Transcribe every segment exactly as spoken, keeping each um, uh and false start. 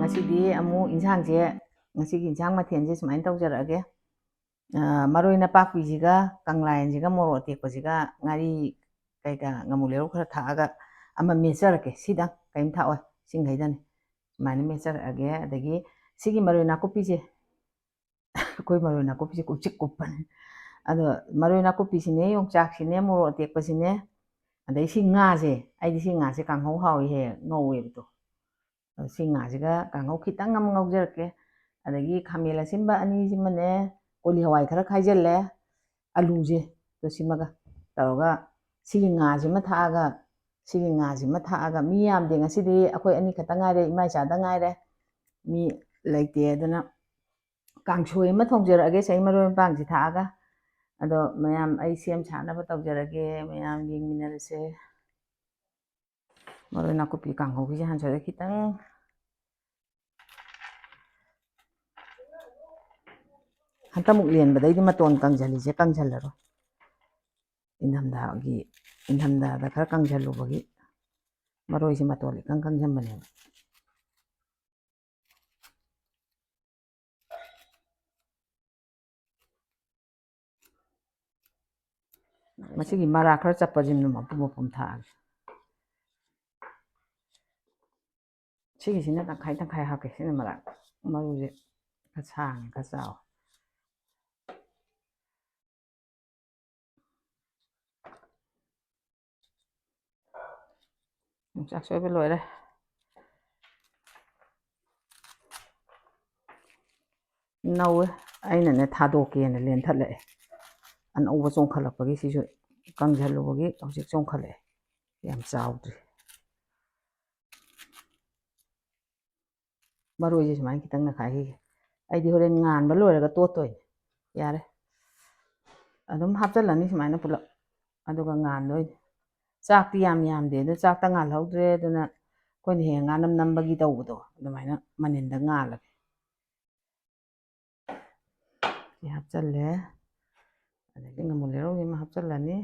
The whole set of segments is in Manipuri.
ꯉꯁꯤꯗꯤ ꯑꯃꯨꯛ ꯏꯟꯁꯥꯡꯁꯦ, ꯉꯁꯤꯒꯤ ꯏꯟꯁꯥꯡ ꯃꯊꯦꯜꯁꯦ ꯁꯨꯃꯥꯏꯅ ꯇꯧꯖꯔꯛꯑꯒꯦ꯫ ꯑ, ꯃꯔꯣꯏ ꯅꯄꯥꯛꯄꯤꯁꯤꯒ, ꯀꯪꯂꯥꯌꯦꯟꯁꯤꯒ, ꯃꯣꯔꯣꯛ ꯑꯇꯦꯛꯄꯁꯤꯒ, ꯉꯥꯔꯤ ꯀꯩꯀꯥ, ꯉꯥꯃꯨ ꯂꯩꯔꯧ ꯈꯔ ꯊꯥꯛꯑꯒ ꯑꯃ ꯃꯦꯠꯆꯔꯛꯀꯦ꯫ ꯁꯤꯗꯪ ꯀꯔꯤꯝ ꯊꯥꯛꯑꯣꯏ, ꯁꯤꯡꯈꯩꯗꯅꯤ꯫ ꯁꯨꯃꯥꯏꯅ ꯃꯦꯠꯆꯔꯛꯑꯒꯦ꯫ ꯑꯗꯒꯤ ꯁꯤꯒꯤ ꯃꯔꯣꯏ ꯅꯥꯀꯨꯞꯄꯤꯁꯦ, ꯑꯩꯈꯣꯏ ꯃꯔꯣꯏ ꯅꯥꯀꯨꯞꯄꯤꯁꯦ ꯀꯨꯞꯁꯤ ꯀꯨꯞꯄꯅꯤ꯫ ꯑꯗꯣ ꯃꯔꯣꯏ ꯅꯥꯀꯨꯞꯄꯤꯁꯤꯅꯦ, ꯌꯣꯡꯆꯥꯛꯁꯤꯅꯦ, ꯃꯣꯔꯣꯛ ꯑꯇꯦꯛꯄꯁꯤꯅꯦ, ꯑꯗꯩ ꯁꯤ ꯉꯥꯁꯦ, ꯑꯩꯗꯤ ꯁꯤ ꯉꯥꯁꯦ ꯀꯥꯡꯍꯧ ꯍꯥꯎꯏꯍꯦ, ꯉꯧꯋꯦꯕꯗꯣ꯫ ꯑꯗꯣ ꯁꯤ ꯉꯥꯁꯤꯒ ꯀꯥꯡꯍꯧ ꯈꯤꯇꯪ ꯑꯃ ꯉꯧꯖꯔꯛꯀꯦ꯫ ꯑꯗꯒꯤ ꯈꯥꯃꯦꯟ ꯑꯁꯤꯟꯕ ꯑꯅꯤꯁꯤꯃꯅꯦ, ꯀꯣꯂꯤ ꯍꯋꯥꯏ ꯈꯔ ꯈꯥꯏꯖꯤꯜꯂꯦ, ꯑꯂꯨꯁꯦ, ꯑꯗꯣ ꯁꯤꯃꯒ ꯇꯧꯔꯒ, ꯁꯤꯒꯤ ꯉꯥꯁꯤꯃ ꯊꯥꯛꯑꯒ, ꯁꯤꯒꯤ ꯉꯥꯁꯤꯃ ꯊꯥꯛꯑꯒ, ꯃꯤ ꯌꯥꯝꯗꯦ ꯉꯁꯤꯗꯤ, ꯑꯩꯈꯣꯏ ꯑꯅꯤ ꯈꯛꯇ ꯉꯥꯏꯔꯦ, ꯏꯃꯥ ꯏꯆꯥꯗ ꯉꯥꯏꯔꯦ, ꯃꯤ ꯂꯩꯇꯦ꯫ ꯑꯗꯨꯅ ꯀꯥꯡꯁꯣꯏ ꯑꯃ ꯊꯣꯡꯖꯔꯛꯑꯒꯦ, ꯁꯤ ꯃꯔꯣꯏ ꯃꯄꯥꯡꯁꯤ ꯊꯥꯛꯑꯒ꯫ ꯑꯗꯣ ꯃꯌꯥꯝ, ꯑꯩ ꯁꯦꯝ ꯁꯥꯅꯕ ꯇꯧꯖꯔꯒꯦ, ꯃꯌꯥꯝ ꯌꯦꯡꯃꯤꯟꯅꯔꯁꯦ꯫ ꯃꯔꯣꯏ ꯅꯥꯀꯨꯞꯄꯤ ꯀꯥꯡꯍꯧꯒꯤꯁꯦ ꯍꯥꯟꯅ ꯁꯣꯏꯗ ꯈꯤꯇꯪ, ꯍꯟꯇꯃꯨꯛ ꯂꯦꯟꯕꯗꯩꯗꯤ ꯃꯇꯣꯟ ꯀꯪꯁꯤꯜꯂꯤꯁꯦ ꯀꯪꯁꯤꯜꯂꯔꯣꯏ꯫ ꯏꯪꯊꯝꯊꯥꯒꯤ, ꯏꯪꯊꯝꯊꯥꯗ ꯈꯔ ꯀꯪꯁꯤꯜꯂꯨꯕꯒꯤ ꯃꯔꯣꯏꯁꯦ ꯃꯇꯣꯟ ꯏꯀꯪ ꯀꯪꯁꯤꯟꯕꯅꯦꯕ꯫ ꯃꯁꯤꯒꯤ ꯃꯔꯥ ꯈꯔ ꯆꯞꯄꯁꯤꯃ ꯃꯄꯨꯝ ꯃꯄꯨꯝ ꯊꯥꯛꯑꯒꯦ꯫ ꯁꯤꯒꯤꯁꯤꯅ ꯇꯪꯈꯥꯏ ꯇꯪꯈꯥꯏ ꯍꯥꯞꯀꯦ꯫ ꯁꯤꯅ ꯃꯔꯥ, ꯃꯔꯨꯁꯦ ꯈꯔ ꯁꯥꯡꯉꯦ, ꯈꯔ ꯆꯥꯎꯋꯦ꯫ ꯌꯣꯡꯆꯥꯛ ꯁꯣꯏꯕ ꯂꯣꯏꯔꯦ꯫ ꯅꯧꯋꯦ꯫ ꯑꯩꯅꯅꯦ ꯊꯥꯗꯣꯛꯀꯦꯅ ꯂꯦꯟꯊꯠꯂꯛꯑꯦ꯫ ꯑꯅꯧꯕ ꯆꯣꯡꯈꯠꯂꯛꯄꯒꯤ ꯁꯤꯁꯨ ꯀꯪꯁꯤꯜꯂꯨꯕꯒꯤ ꯍꯧꯖꯤꯛ ꯆꯣꯡꯈꯠꯂꯛꯑꯦ꯫ ꯌꯥꯝ ꯆꯥꯎꯗ꯭ꯔꯤ꯫ ꯃꯔꯣꯏꯁꯦ ꯁꯨꯃꯥꯏꯅ ꯈꯤꯇꯪ ꯅꯈꯥꯏꯈꯤꯒꯦ꯫ ꯑꯩꯗꯤ ꯍꯣꯔꯦꯟ ꯉꯥꯟꯕ ꯂꯣꯏꯔꯒ ꯇꯣꯠꯇꯣꯏꯅꯦ꯫ ꯌꯥꯔꯦ꯫ ꯑꯗꯨꯝ ꯍꯥꯞꯆꯤꯜꯂꯅꯤ ꯁꯨꯃꯥꯏꯅ ꯄꯨꯂꯞ꯫ ꯑꯗꯨꯒ ꯉꯥꯟꯗꯣꯏꯅꯦ꯫ ꯆꯥꯛꯇꯤ ꯌꯥꯝ ꯌꯥꯝꯗꯦ꯫ ꯑꯗꯨ ꯆꯥꯛꯇ ꯉꯥꯜꯍꯧꯗ꯭ꯔꯦ꯫ ꯑꯗꯨꯅ ꯑꯩꯈꯣꯏꯅ ꯍꯦꯛ ꯉꯥꯅꯝ ꯅꯝꯕꯒꯤ ꯇꯧꯕꯗꯣ, ꯑꯗꯨꯃꯥꯏꯅ ꯃꯅꯤꯟꯗ ꯉꯥꯜꯂꯒꯦ꯫ ꯁꯤ ꯍꯥꯞꯆꯜꯂꯦ꯫ ꯑꯗꯒꯤ ꯉꯥꯃꯨ ꯂꯩꯔꯧꯁꯤꯃ ꯍꯥꯞꯆꯜꯂꯅꯤ꯫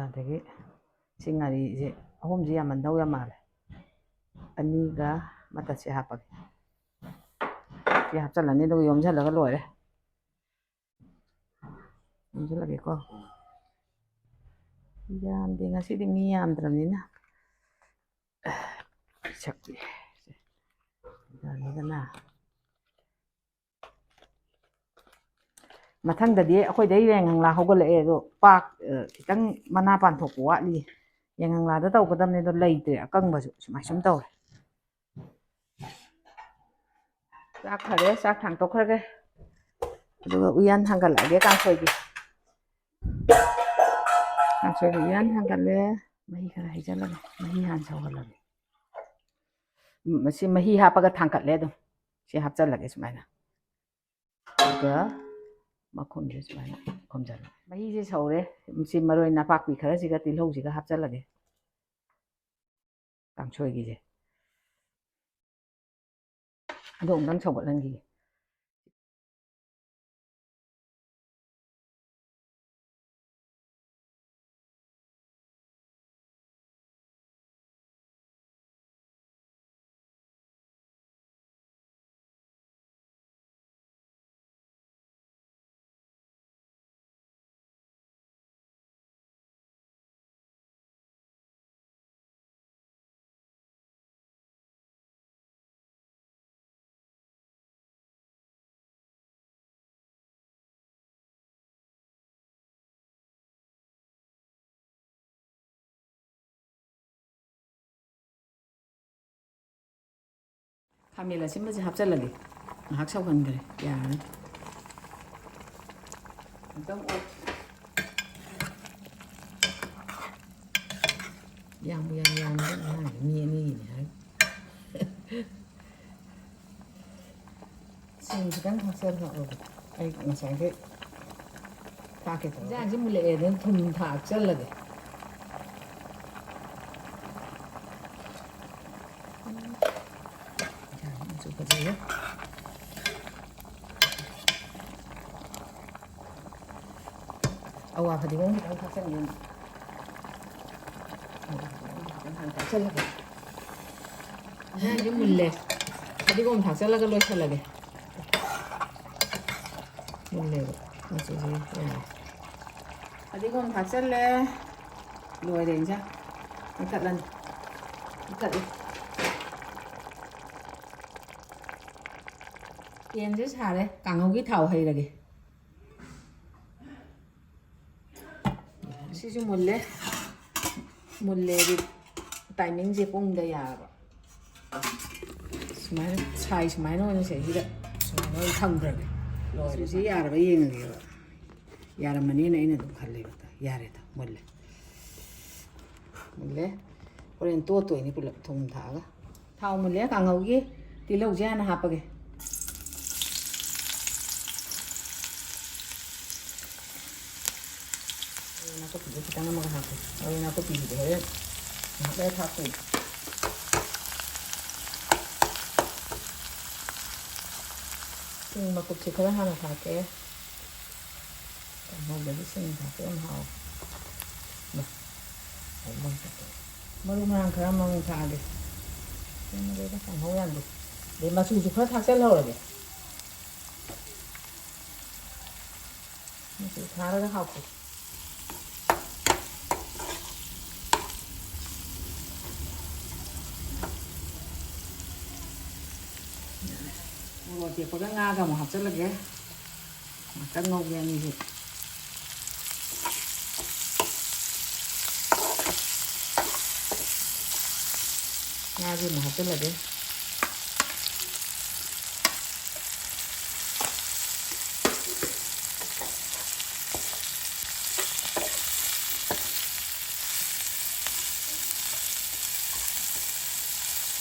ꯑꯗꯒꯤ ꯁꯤ ꯉꯥꯔꯤꯁꯦ ꯑꯍꯨꯝꯁꯤ ꯌꯥꯝꯃꯟꯗꯧ ꯌꯥꯝ ꯃꯥꯜꯂꯦ꯫ ꯑꯅꯤꯒ ꯃꯇꯠꯁꯦ ꯍꯥꯞꯄꯒꯦ꯫ ꯁꯤ ꯍꯥꯞꯆꯜꯂꯅꯤ, ꯑꯗꯨꯒ ꯌꯣꯝꯁꯤꯜꯂꯒ ꯂꯣꯏꯔꯦ꯫ ꯌꯣꯝꯁꯤꯜꯂꯒꯦꯀꯣ꯫ ꯌꯥꯝꯗꯦ, ꯉꯁꯤꯗꯤ ꯃꯤ ꯌꯥꯝꯗ꯭ꯔꯕꯅꯤꯅ꯫ ꯁꯛꯇꯤ ꯌꯥꯅꯤꯗꯅ꯫ ꯃꯊꯪꯗꯗꯤ ꯑꯩꯈꯣꯏꯗꯩ ꯌꯥꯏꯉꯪꯂꯥ ꯍꯧꯒꯠꯂꯛꯑꯦ, ꯑꯗꯣ ꯄꯥꯛ-, ꯑ, ꯈꯤꯇꯪ ꯃꯅꯥ ꯄꯥꯟꯊꯣꯛꯄ ꯋꯥꯠꯂꯤ꯫ ꯌꯥꯏꯉꯪꯂꯥꯗ ꯇꯧꯒꯗꯕꯅꯦ, ꯑꯗꯣ ꯂꯩꯇ꯭ꯔꯦ, ꯑꯀꯪꯕꯁꯨ ꯁꯨꯃꯥꯏ ꯁꯨꯝ ꯇꯧꯔꯦ꯫ ꯆꯥꯛ ꯐꯔꯦ, ꯆꯥꯛ ꯊꯥꯡꯇꯣꯛꯈ꯭ꯔꯒꯦ꯫ ꯑꯗꯨꯒ ꯎꯌꯥꯟ ꯊꯥꯡꯒꯠꯂꯛꯑꯒꯦ ꯀꯥꯡꯁꯣꯏꯒꯤ꯫ ꯀꯥꯡꯁꯣꯏꯒꯤ ꯎꯌꯥꯟ ꯊꯥꯡꯒꯠꯂꯦ꯫ ꯃꯍꯤ ꯈꯔ ꯍꯩꯖꯜꯂꯒꯦ, ꯃꯍꯤ ꯍꯥꯟꯅ ꯁꯧꯍꯜꯂꯒꯦ꯫ ꯎꯝ, ꯃꯁꯤ ꯃꯍꯤ ꯍꯥꯞꯄꯒ ꯊꯥꯡꯀꯠꯂꯦ ꯑꯗꯨꯝ꯫ ꯁꯤ ꯍꯥꯞꯆꯜꯂꯒꯦ ꯁꯨꯃꯥꯏꯅ꯫ ꯑꯗꯨꯒ ꯃꯈꯨꯝꯁꯦ ꯁꯨꯃꯥꯏꯅ ꯈꯨꯝꯖꯜꯂꯦ꯫ ꯃꯍꯤꯁꯦ ꯁꯧꯔꯦ꯫ ꯁꯤ ꯃꯔꯣꯏ ꯅꯄꯥꯛꯄꯤ ꯈꯔꯁꯤꯒ ꯇꯤꯜꯍꯧꯁꯤꯒ ꯍꯥꯞꯆꯜꯂꯒꯦ꯫ ꯀꯥꯡꯁꯣꯏꯒꯤꯁꯦ꯫ ꯑꯗꯣ ꯑꯃꯨꯛꯇꯪ ꯁꯧꯒꯠꯍꯟꯈꯤꯒꯦ꯫ ꯈꯥꯃꯦꯟ ꯑꯁꯤꯟꯕꯁꯦ ꯍꯥꯞꯆꯜꯂꯒꯦ꯫ ꯉꯥꯏꯍꯥꯛ ꯁꯧꯍꯟꯈ꯭ꯔꯦ꯫ ꯌꯥꯔꯅꯤ꯫ ꯑꯃꯨꯛꯇꯪ ꯑꯣꯠ-, ꯌꯥꯝꯕꯨ ꯌꯥꯝ ꯌꯥꯝꯃꯦ ꯑꯉꯥꯡꯒꯤ ꯃꯤ ꯑꯅꯤꯒꯤꯅꯤ ꯍꯥꯏ꯫ ꯁꯤꯡ ꯈꯤꯇꯪ ꯊꯥꯛꯆꯜꯂꯛꯑꯣꯕ꯫ ꯑꯩ ꯉꯁꯥꯏꯗꯩ ꯊꯥꯛꯀꯦ ꯇꯧꯔꯒ꯫ ꯏꯟꯖꯥꯡꯁꯤ ꯃꯨꯜꯂꯛꯑꯦ, ꯑꯗꯨꯅ ꯊꯨꯝ ꯊꯥꯛꯆꯜꯂꯒꯦ꯫ ꯏꯟꯖꯥꯡꯁꯤ ꯃꯆꯨ ꯐꯖꯩꯌꯦ꯫ ꯑꯋꯥ ꯐꯗꯤꯒꯣꯝ ꯈꯤꯇꯪ ꯊꯥꯛꯆꯟꯒꯦ꯫ ꯑꯋꯥ ꯐꯗꯤꯒꯣꯝ ꯈꯤꯇꯪ ꯍꯥꯟꯅ ꯊꯥꯛꯆꯜꯂꯒꯦ꯫ ꯏꯟꯖꯥꯡꯁꯦ ꯃꯨꯜꯂꯦ꯫ ꯐꯗꯤꯒꯣꯝ ꯊꯥꯛꯆꯜꯂꯒ ꯂꯣꯏꯁꯜꯂꯒꯦ꯫ ꯃꯨꯜꯂꯦꯕ꯫ ꯃꯆꯨꯁꯦ ꯌꯥꯔꯦ꯫ ꯐꯗꯤꯒꯣꯝ ꯊꯥꯛꯆꯜꯂꯦ꯫ ꯂꯣꯏꯔꯦ ꯏꯟꯖꯥꯡ꯫ ꯃꯨꯊꯠꯂꯅꯤ꯫ ꯃꯨꯊꯠꯂꯦ꯫ ꯄꯦꯟꯁꯦ ꯁꯥꯔꯦ꯫ ꯀꯥꯡꯍꯧꯒꯤ ꯊꯥꯎ ꯍꯩꯔꯒꯦ꯫ ꯁꯤꯁꯨ ꯃꯨꯜꯂꯦ꯫ ꯃꯨꯜꯂꯦꯗꯤ timingꯁꯦ ꯄꯨꯡꯗ ꯌꯥꯔꯕ꯫ ꯁꯨꯃꯥꯏꯅ ꯁꯥꯏ ꯁꯨꯃꯥꯏꯅ ꯑꯣꯏꯅ ꯁꯤꯗꯩꯁꯤꯗ ꯁꯨꯃꯥꯏꯅ ꯑꯣꯏꯅ ꯊꯝꯈ꯭ꯔꯒꯦ꯫ ꯂꯣꯏꯔꯦ꯫ ꯁꯤ ꯌꯥꯔꯕ ꯌꯦꯡꯉꯒꯦꯕ꯫ ꯌꯥꯔꯝꯃꯅꯤꯅ ꯑꯩꯅ ꯑꯗꯨꯝ ꯈꯜꯂꯦꯕ꯫ ꯌꯥꯔꯦꯗ, ꯃꯨꯜꯂꯦ꯫ ꯃꯨꯜꯂꯦ꯫ ꯍꯣꯔꯦꯟ ꯇꯣꯠꯇꯣꯏꯅꯤ ꯄꯨꯂꯞ ꯊꯨꯝ ꯊꯥꯛꯑꯒ꯫ ꯊꯥꯎ ꯃꯨꯜꯂꯦ ꯀꯥꯡꯍꯧꯒꯤ꯫ ꯇꯤꯜꯍꯧꯁꯦ ꯍꯥꯟꯅ ꯍꯥꯞꯄꯒꯦ꯫ ꯃꯔꯣꯏ ꯅꯥꯀꯨꯞꯄꯤꯁꯦ ꯈꯤꯇꯪ ꯑꯃꯒ ꯍꯥꯞꯀꯦ꯫ ꯃꯔꯣꯏ ꯅꯥꯀꯨꯞꯄꯤꯁꯤꯗꯤ ꯍꯣꯔꯦꯟ ꯉꯥꯏꯍꯥꯛ ꯂꯩꯔ ꯊꯥꯛꯇꯣꯏꯅꯦ꯫ ꯁꯤꯡ ꯃꯀꯨꯞꯁꯦ ꯈꯔ ꯍꯥꯟꯅ ꯊꯥꯛꯀꯦ꯫ ꯀꯥꯡꯍꯧꯗꯗꯤ ꯁꯤꯡ ꯊꯥꯛꯄ ꯌꯥꯝ ꯍꯥꯎꯋꯦ꯫ ꯃꯥ, ꯃꯔꯨ ꯃꯔꯥꯡ ꯈꯔ ꯑꯃꯃꯨꯛ ꯊꯥꯛꯑꯒꯦ꯫ ꯌꯥꯝꯃꯜꯂꯦꯗ ꯀꯥꯡꯍꯧ ꯌꯥꯝꯗꯦ꯫ ꯑꯗꯩ ꯃꯆꯨꯁꯨ ꯈꯔ ꯊꯥꯛꯆꯜꯍꯧꯔꯒꯦ꯫ ꯃꯆꯨ ꯊꯥꯔꯒ ꯍꯥꯎꯇꯦ꯫ ꯃꯣꯔꯣꯛ ꯑꯇꯦꯛꯄꯒ ꯉꯥꯒ ꯑꯃꯨꯛ ꯍꯥꯞꯆꯜꯂꯒꯦ꯫ ꯉꯥꯛꯇꯪ ꯉꯧꯒꯦ ꯑꯅꯤꯁꯦ꯫ ꯉꯥꯁꯦ ꯑꯃꯨꯛ ꯍꯥꯞꯆꯜꯂꯒꯦ꯫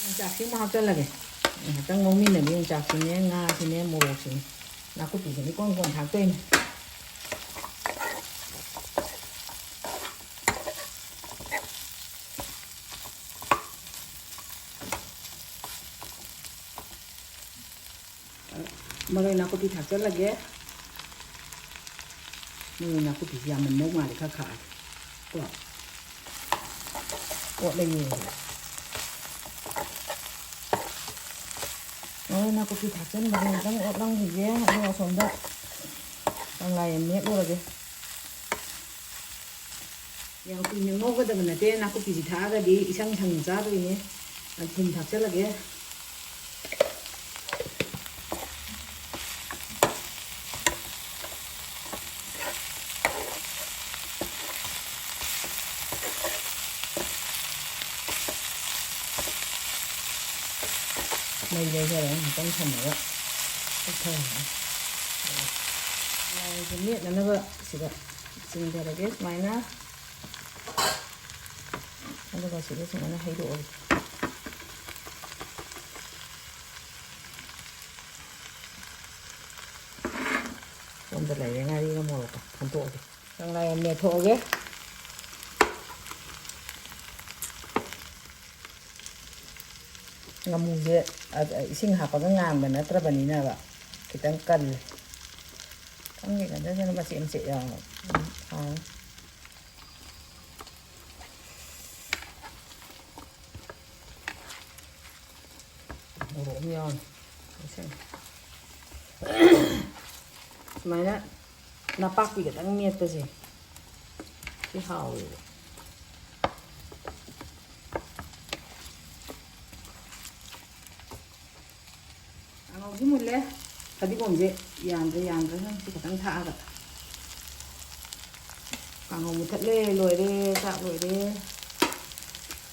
ꯌꯣꯡꯆꯥꯛꯁꯤ ꯑꯃꯨꯛ ꯍꯥꯞꯆꯜꯂꯒꯦ꯫ ꯉꯥꯏꯍꯥꯛꯇꯪ ꯉꯧꯃꯤꯟꯅꯒꯦ꯫ ꯌꯣꯡꯆꯥꯛꯁꯤꯅꯦ, ꯉꯥꯁꯤꯅꯦ, ꯃꯣꯔꯣꯛꯁꯤꯅꯦ꯫ ꯅꯥꯀꯨꯞꯄꯤꯁꯤꯗꯤ ꯀꯣꯟ ꯀꯣꯟ ꯊꯥꯛꯇꯣꯏꯅꯦ꯫ ꯃꯔꯣꯏ ꯅꯥꯀꯨꯞꯄꯤ ꯊꯥꯛꯆꯜꯂꯒꯦ꯫ ꯃꯔꯣꯏ ꯅꯥꯀꯨꯞꯄꯤꯁꯤ ꯌꯥꯝꯃꯟꯗꯧ ꯃꯥꯜꯂꯦ, ꯈꯔ ꯈꯥꯛꯑꯒꯦ ꯀꯣ꯫ ꯑꯣꯠꯂ ꯌꯦꯡꯒꯦ꯫ ꯍꯣꯏ, ꯅꯥꯀꯨꯞꯄꯤ ꯊꯥꯛꯆꯤꯟꯕꯗꯣ ꯑꯃꯨꯛꯇꯪ ꯑꯣꯠꯂꯝꯈꯤꯒꯦ꯫ ꯑꯗꯨꯒ ꯑꯁꯣꯝꯗ ꯀꯪꯂꯥ ꯌꯦꯟ ꯃꯦꯠꯂꯨꯔꯒꯦ꯫ ꯌꯥꯝ ꯀꯨꯏꯅ ꯉꯧꯒꯗꯕ ꯅꯠꯇꯦ ꯅꯥꯀꯨꯞꯄꯤꯁꯤ ꯊꯥꯛꯑꯒꯗꯤ, ꯏꯁꯪ ꯁꯪꯅ ꯆꯥꯗꯣꯏꯅꯦ꯫ ꯑ, ꯊꯨꯝ ꯊꯥꯛꯆꯜꯂꯒꯦ꯫ ꯃꯩ ꯂꯩꯊꯔꯒ ꯉꯥꯏꯍꯥꯛꯇꯪ ꯊꯝꯃꯒ ꯆꯤꯛꯊꯔꯒ ꯂꯥꯏꯁꯦ ꯃꯦꯠꯅꯅꯕ ꯁꯤꯗ ꯆꯤꯡꯊꯔꯒꯦ ꯁꯨꯃꯥꯏꯅ꯫ ꯑꯗꯨꯒ ꯁꯤꯗ ꯁꯨꯃꯥꯏꯅ ꯍꯩꯗꯣꯛꯑꯒꯦ꯫ ꯁꯣꯝꯗ ꯂꯩꯔꯦ ꯉꯥꯔꯤꯒ ꯃꯣꯔꯣꯛꯀ꯫ ꯈꯟꯇꯣꯛꯑꯒꯦ꯫ ꯀꯪꯂꯥ ꯌꯦꯟ ꯃꯦꯠꯊꯣꯛꯑꯒꯦ꯫ ꯉꯥꯃꯨꯁꯦ, ꯑ, ꯏꯁꯤꯡ ꯍꯥꯞꯄꯒ ꯉꯥꯡꯕ ꯅꯠꯇ꯭ꯔꯕꯅꯤꯅꯕ ꯈꯤꯇꯪ ꯀꯜꯂꯦ꯫ ꯈꯪꯗꯦ, ꯀꯟꯖꯗꯅ ꯃꯆꯦꯠ ꯃꯆꯦꯠ ꯌꯥꯎꯔꯕ꯫ ꯎꯝ, ꯍꯥꯎꯅꯤ꯫ ꯃꯣꯔꯣꯛ ꯑꯃ ꯌꯥꯎꯔꯅꯤ꯫ ꯁꯨꯃꯥꯏꯅ ꯅꯄꯥꯛꯄꯤ ꯈꯛꯇꯪ ꯃꯦꯠꯄꯁꯦ ꯁꯤ ꯍꯥꯎꯋꯦꯕ꯫ ꯀꯥꯡꯍꯧꯁꯨ ꯃꯨꯜꯂꯦ꯫ ꯐꯗꯤꯒꯣꯝꯁꯦ ꯌꯥꯟꯗ꯭ꯔꯦ, ꯌꯥꯟꯗ꯭ꯔꯦ, ꯁꯤ ꯈꯛꯇꯪ ꯊꯥꯛꯑꯒ꯫ ꯀꯥꯡꯍꯧ ꯃꯨꯊꯠꯂꯦ, ꯂꯣꯏꯔꯦ, ꯆꯥꯛ ꯂꯣꯏꯔꯦ꯫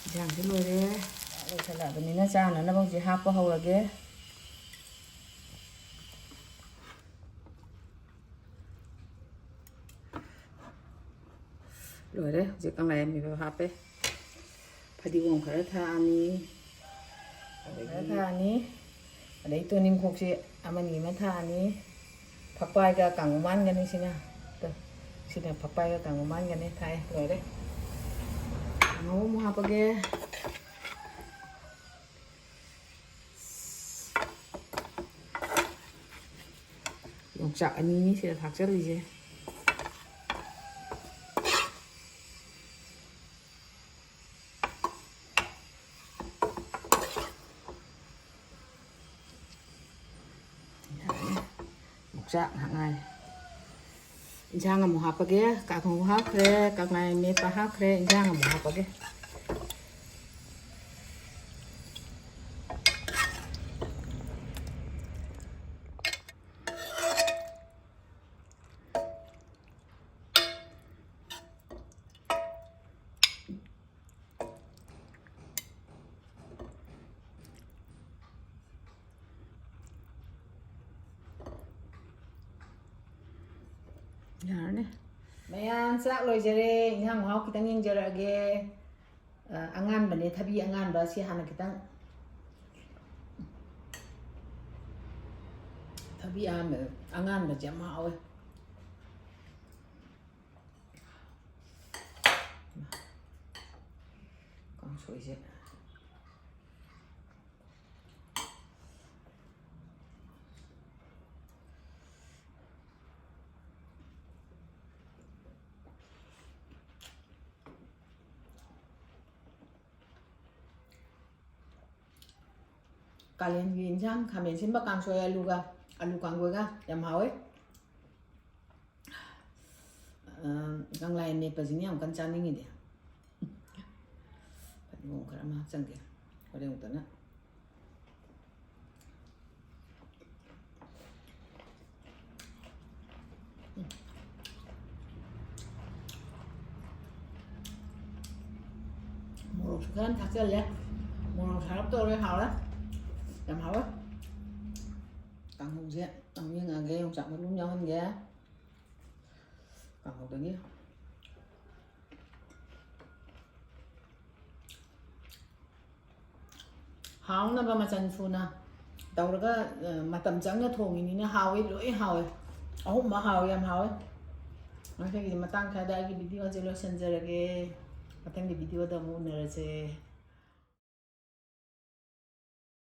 ꯏꯟꯁꯥꯡꯁꯨ ꯂꯣꯏꯔꯦ꯫ ꯆꯥꯛ ꯂꯣꯏꯁꯜꯂꯛꯑꯕꯅꯤꯅ ꯆꯥꯅꯅꯕ ꯍꯧꯖꯤꯛ ꯍꯥꯞꯄ ꯍꯧꯔꯒꯦ꯫ ꯂꯣꯏꯔꯦ꯫ ꯍꯧꯖꯤꯛ ꯀꯪꯂꯥ ꯌꯦꯟ ꯃꯦꯠꯄ ꯍꯥꯞꯄꯦ꯫ ꯐꯗꯤꯒꯣꯝ ꯈꯔ ꯊꯥꯛꯑꯅꯤ꯫ ꯈꯔ ꯊꯥꯛꯑꯅꯤ꯫ ꯑꯗꯩ ꯇꯨꯅꯤꯡꯈꯣꯛꯁꯤ ꯑꯃꯅꯤ ꯑꯃ ꯊꯥꯛꯑꯅꯤ꯫ ꯐꯛꯄꯥꯏꯒ ꯀꯥꯡꯉꯧ ꯃꯥꯟꯒꯅꯤ ꯁꯤꯅ꯫ ꯇꯨ, ꯁꯤꯅ ꯐꯛꯄꯥꯏꯒ ꯀꯥꯡꯉꯧ ꯃꯥꯟꯒꯅꯤ꯫ ꯊꯥꯛꯑꯦ꯫ ꯂꯣꯏꯔꯦ꯫ ꯀꯥꯡꯉꯧ ꯑꯃꯨꯛ ꯍꯥꯞꯄꯒꯦ꯫ ꯌꯣꯡꯆꯥꯛ ꯑꯅꯤꯅꯤ ꯁꯤꯗ ꯊꯥꯛꯆꯜꯂꯤꯁꯦ꯫ ꯆꯥꯛ ꯉꯥꯏꯔꯦ꯫ ꯏꯟꯁꯥꯡ ꯑꯃꯨꯛ ꯍꯥꯞꯄꯒꯦ꯫ ꯀꯥꯡꯍꯧ ꯍꯥꯞꯈ꯭ꯔꯦ, ꯀꯪꯂꯥ ꯃꯦꯠꯄ ꯍꯥꯞꯈ꯭ꯔꯦ, ꯏꯟꯁꯥꯡ ꯑꯃꯨꯛ ꯍꯥꯞꯄꯒꯦ꯫ ꯌꯥꯔꯅꯤ꯫ ꯃꯌꯥꯝ, ꯆꯥꯛ ꯂꯣꯏꯖꯔꯦ꯫ ꯏꯟꯁꯥꯡ ꯃꯍꯥꯎ ꯈꯤꯇꯪ ꯌꯦꯡꯖꯔꯛꯑꯒꯦ꯫ ꯑ, ꯑꯉꯥꯟꯕꯅꯦ, ꯊꯕꯤ ꯑꯉꯥꯟꯕ꯫ ꯁꯤ ꯍꯥꯟꯅ ꯈꯤꯇꯪ, ꯊꯕꯤ ꯑꯉꯥꯟꯕ, ꯑꯉꯥꯟꯕꯁꯦ ꯌꯥꯝ ꯍꯥꯎꯋꯦ꯫ ꯀꯥꯡꯁꯣꯏꯁꯦ꯫ ꯀꯥꯂꯦꯟꯒꯤ ꯏꯟꯁꯥꯡ ꯈꯥꯃꯦꯟ ꯑꯁꯤꯟꯕ ꯀꯥꯡꯁꯣꯏ, ꯑꯂꯨꯒ, ꯑꯂꯨ ꯀꯥꯡꯁꯣꯏꯒ ꯌꯥꯝ ꯍꯥꯎꯋꯦ꯫ ꯑ, ꯀꯪꯂꯥ ꯃꯦꯠꯄꯁꯤꯅ ꯌꯥꯝ ꯀꯟꯅ ꯆꯥꯅꯤꯡꯉꯤꯗꯤ꯫ ꯐꯗꯤꯒꯣꯝ ꯈꯔ ꯑꯃ ꯍꯥꯞꯆꯟꯒꯦ꯫ ꯍꯣꯔꯦꯟ ꯑꯃꯨꯛꯇꯅ꯫ ꯃꯣꯔꯣꯛꯁꯨ ꯈꯔ ꯊꯥꯛꯆꯜꯂꯦ꯫ ꯃꯣꯔꯣꯛ ꯁꯥꯔꯞ ꯇꯧꯔꯦ, ꯍꯥꯎꯔꯦ꯫ ꯌꯥꯝ ꯍꯥꯎꯔꯦ꯫ ꯀꯥꯡꯍꯧꯁꯦ ꯑꯃꯨꯛ ꯌꯦꯡꯉꯛꯑꯒꯦ, ꯌꯣꯡꯆꯥꯛ ꯃꯔꯨ ꯑꯃ ꯌꯥꯎꯍꯟꯒꯦ꯫ ꯀꯥꯡꯍꯧꯗꯒꯤ꯫ ꯍꯥꯎꯅꯕ ꯃꯆꯜ ꯁꯨꯅ ꯇꯧꯔꯒ, ꯑ, ꯃꯇꯝ ꯆꯪꯅ ꯊꯣꯡꯉꯤꯅꯤꯅ ꯍꯥꯎꯋꯤ, ꯂꯣꯏ ꯍꯥꯎꯋꯤ꯫ ꯑꯍꯨꯝꯃꯛ ꯍꯥꯎꯋꯤ, ꯌꯥꯝ ꯍꯥꯎꯋꯤ꯫ ꯉꯁꯤꯒꯤꯗꯤ ꯃꯇꯥꯡ ꯈꯔꯗ ꯑꯩꯒꯤ video ꯑꯁꯦ ꯂꯣꯏꯁꯤꯟꯖꯔꯒꯦ꯫ ꯃꯊꯪꯒꯤ video ꯗ ꯑꯃꯨꯛ ꯎꯅꯔꯁꯦ꯫